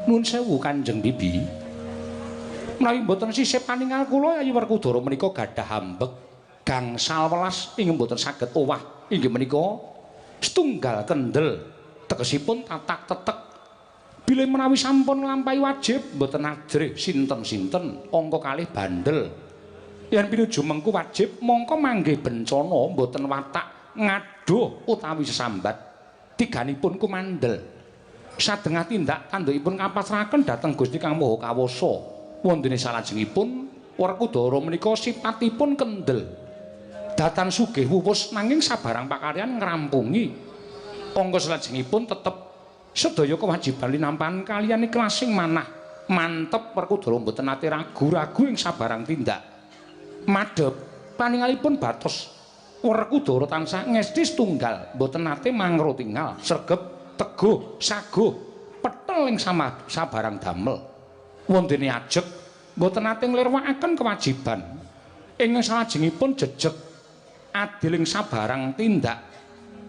Nuwun sewu Kanjeng Bibi. Menawi mboten sisih paningal kula Yayi Werkudara menika gadah ambek gangsal welas ingkang mboten saged owah inggih menika setunggal kendel tegesipun tatak tetek bilih menawi sampun nglampahi wajib mboten ajrih sinten-sinten angka kalih bandel yen pinuju mengku wajib mongko manggih bencana mboten watak ngaduh utawi sesambat tiganipun kumandel sadengah tindak tandukipun kapasrahaken dhateng Gusti Kang Maha Kawasa. Wondene salajengipun Werkudara menika sipatipun kendel datan sugih wuwus nanging sabarang pakaryan ngrampungi angka salajengipun tetep sedaya kewajiban linampan kaliyan iklasing manah mantep Werkudara mboten nate ragu-ragu ing sabarang tindak madhep paningalipun batos Werkudara tansah ngesti setunggal mboten nate mangro tingal sregep teguh saguh petel ing sabarang damel. Wondene ajeg mboten nate nglirwakaken kewajiban ing salajengipun jejeg adil ing sabarang tindak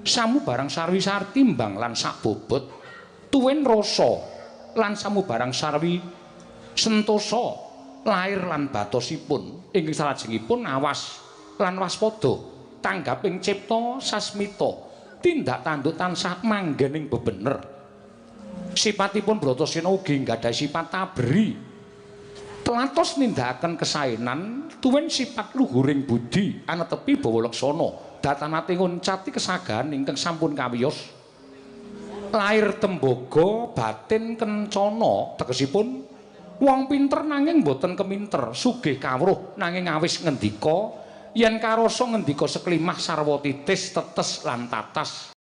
samubarang sarwi sartimbang lan sakbobot tuwin rasa lan samubarang sarwi sentosa lair lan batosipun ingkang salajengipun awas lan waspada tanggaping cipta sasmita tindak tanduk tansah manggen ing bebener. Sipatipun Bratasena ugi nggadahi sifat tabri telatos nindakaken kesaenan tuwin sifat luhuring budi anetepi bawa laksana datanate nguncati kesagahan ingkang sampun kawiyos lair tembaga batin kencana tegesipun wong pinter nanging boten keminter sugih kawruh nanging awis ngendika yen karasa ngendika seklimah sarwa titis tetes lan tatas.